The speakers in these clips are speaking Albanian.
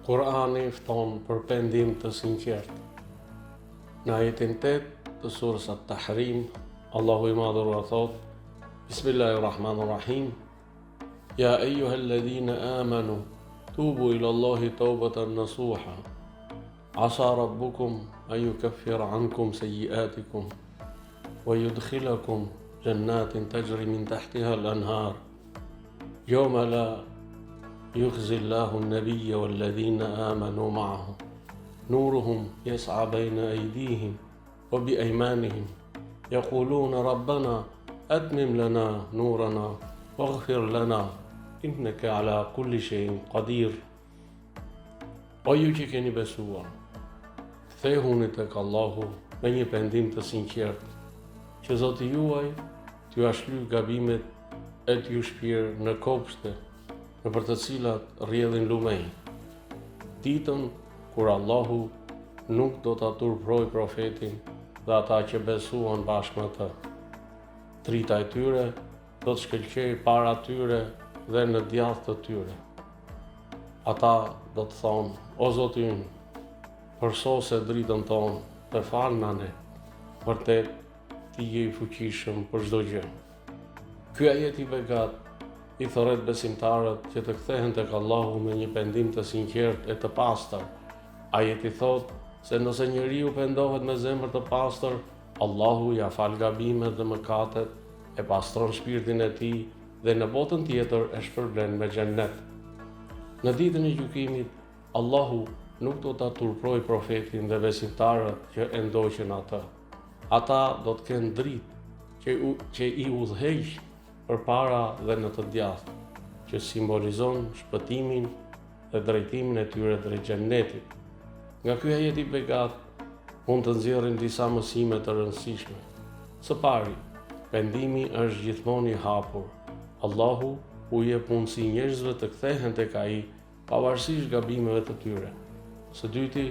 Kur'ani fton për pendim të sinqertë. Në ajetin 8 të surës At-Tahrim, Allahu i Madhëruar thotë: Bismillahirrahmanirrahim. Ja ejuhalladhina amanu tubu ila Allahi tawbatan nasuha. Asa rabbukum an yukaffira ankum sayyi'atikum wa yudkhilakum jannatin tajri min tahtiha al-anhar. Yawma la yukhzi Allahu an-nabiyya wal-ladhina amanu ma'ahu. Nuruhum yas'a bayna aydihim wa bi aymanihim. Yaquluna rabbana atmim lana nurana waghfir lana innaka ala kulli shay'in qadir. O ju që keni besuar, kthehuni tek Allahu me një pendim të sinqertë, që Zoti juaj t'jua shlyejë gabimet e t'ju shpjerë në kopshte, nëpër të cilat rrjedhin lumenj. Ditën kur Allahu nuk do ta turpërojë profetin dhe ata që besuan bashkë me të. Drita e tyre do të shkëlqejë para tyre dhe në djathtë të tyre. Ata do të thonë, o Zoti ynë, përsose dritën tonë dhe falna ne, vërtet ti je i fuqishëm për çdo gjë. Ky ajet i begatë i thërret besimtarët që të kthehen tek Allahu me një pendim të sinqertë e të pastër. Ajeti thotë se nëse njeriu pendohet me zemër të pastër, Allahu ia fal gabimet dhe mëkatet, e pastron shpirtin e tij dhe në botën tjetër e shpërblen me xhennet. Në ditën e gjykimit, Allahu nuk do ta turpërojë profetin dhe besimtarët që e ndoqën atë. Ata do të kenë dritë që, që i udhëheq përpara dhe në të djathtë, që simbolizon shpëtimin dhe drejtimin e tyre drejt xhennetit. Nga ky ajet i begatë mund të nxjerrim disa mësime të rëndësishme. Së pari, pendimi është gjithmonë i hapur. Allahu u jep mundësi njerëzve të kthehen tek ai pavarësisht gabimeve të tyre. Së dyti,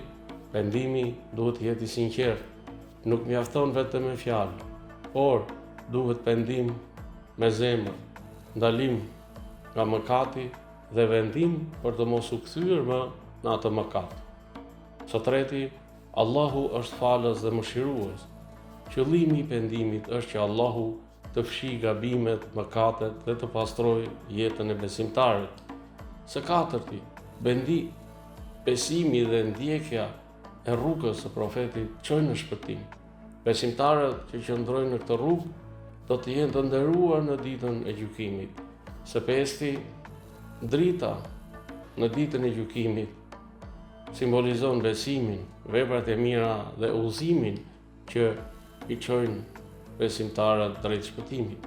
pendimi duhet të jetë i sinqertë. Nuk mjafton vetëm me fjalë, por duhet pendim me zemër, ndalim nga mëkati dhe vendim për të mos u kthyer më në atë mëkat. Së treti, Allahu është falës dhe mëshirues. Qëllimi i pendimit është që Allahu të fshijë gabimet, mëkatet dhe të pastrojë jetën e besimtarit. Së katërti, bendi, besimi dhe ndjekja e rrugës së profetit çojnë në shpëtim. Besimtarët që qëndrojnë në këtë rrugë do të jenë të nderuar në ditën e gjykimit. Së pesti, drita në ditën e gjykimit simbolizon besimin, veprat e mira dhe udhëzimin që i çojnë besimtarët drejt shpëtimit.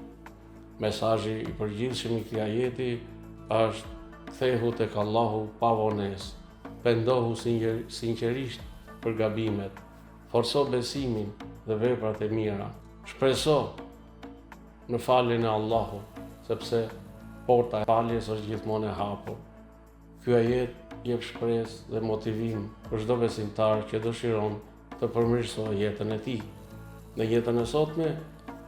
Mesazhi i përgjithshëm i këtij ajeti është kthehu tek Allahu pa vonesë, pendohu sinqerisht për gabimet, Forco besimin dhe veprat e mira. Shpreso në faljen e Allahut, sepse porta e faljes është gjithmonë e hapur. Ky ajet jep shpresë dhe motivim për çdo besimtar që dëshiron të përmirësojë jetën e tij. Në jetën e sotme,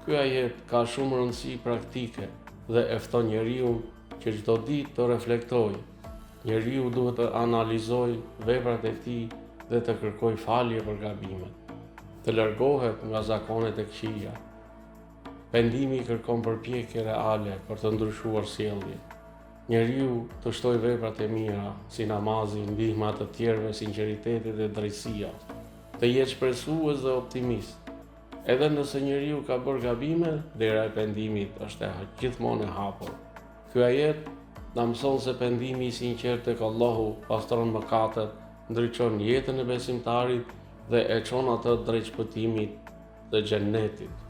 ky ajet ka shumë rëndësi praktike dhe e fton njeriun që çdo ditë të reflektojë Njeriu duhet të analizojë veprat e tij dhe të kërkojë falje për gabimet. Të largohet nga zakonet e këqija. Pendimi kërkon përpjekje reale për të ndryshuar sjelljen. Njeriu të shtojë veprat e mira, si namazi, ndihma e të tjerëve, sinqeriteti dhe drejtësia. Të jetë shpresues dhe optimist. Edhe nëse njeriu ka bërë gabime, dera e pendimit është e gjithmonë e hapur. Ky ajet na mëson se pendimi i sinqertë tek Allahu pastron mëkatet, ndriçon jetën e besimtarit dhe e çon atë drejt shpëtimit dhe xhennetit.